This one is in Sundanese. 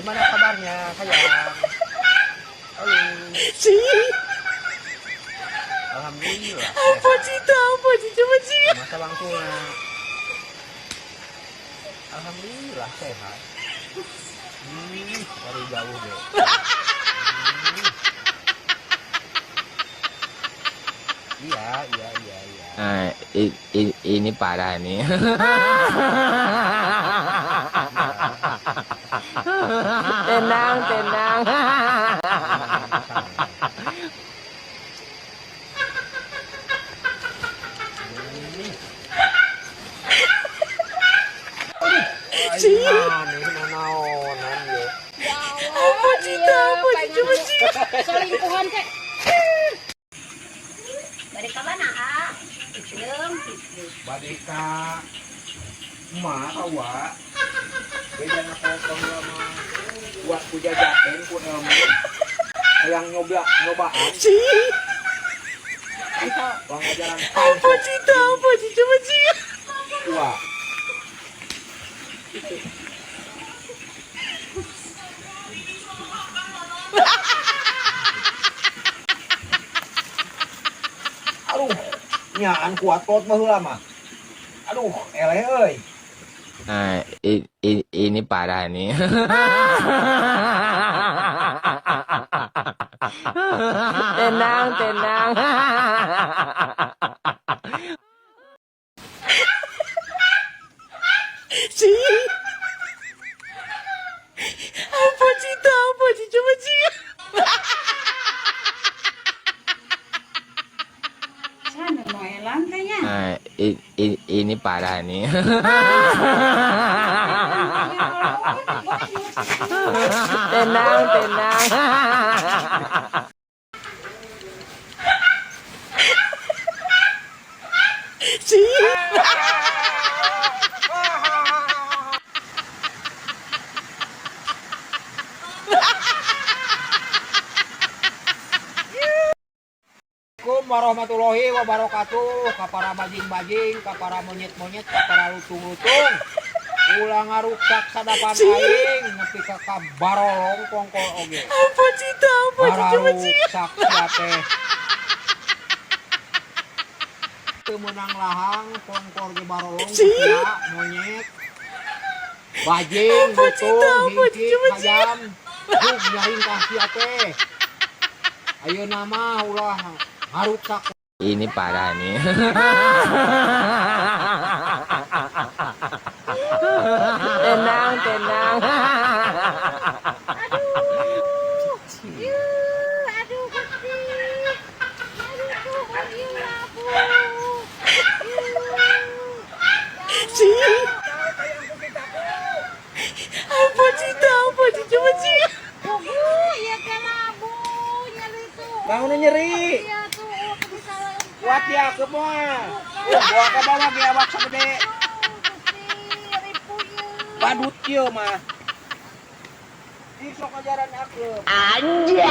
Gimana kabarnya, sayang? Halo. Si. Alhamdulillah. Apa sehat. sih itu? Apa sih? Coba sih. Masa langsung. Alhamdulillah sehat. Dari jauh deh. Iya. Nah, ini parah nih. Tenang, tenang. Si. Aneh nanaonan ye. Ya Allah. Apa sih itu? Apa sih? Coba sih. Selingkuhan teh. Bari ka mana, ah? Jeung. Bade ka emak ka wa. Beda ngapotong mah. Buat ku jajakeun ku ilmu. Hayang nyoba nyobaan. Si. Uang ajaran Apa sih itu? Apa sih? Coba sih. Wah. Aduh, nyaan kuat kolot baheula mah. Aduh, eleh euy. Nah, ini parah nih. Tenang, tenang. Si. Apa sih itu? Apa sih? Coba sih. Sana mau elang teh nya. Nah, ini parah nih. Tenang, tenang. Si. Assalamualaikum warahmatullahi wabarakatuh. Ka para bajing-bajing, ka para monyet-monyet, ka para lutung-lutung. Ulah ngaruksak sadapan aing nepi ka barolong kongkol oge. Apa sih itu? Apa sih? Coba sih. Bararuksak sia teh. Teu meunang lahang kongkol ge barolong sia monyet. Bajing, Apa sih itu? lutung, Apa sih? hingkik, Coba sih. hayam. Dug nyahingkah sia teh. Ayeuna mah ulah ngaruksak. Ini parah nih. Tenang, tenang. Aduh. Yuh, aduh Gusti. Aduh tuh, ieu labu. Yuh. Si. Apa sih itu? Apa sih? Coba sih. Pugu, ieu teh labu nyeri tuh. Naon nu nyeri? Iya tuh, oh, bisa lempar. Kuat ya ke moal. Bawa ka bawah ge awak sagede. Oh, Gusti, ripuh ieu. Badut kieu mah. Ih, sok ajaran aku. Anjay.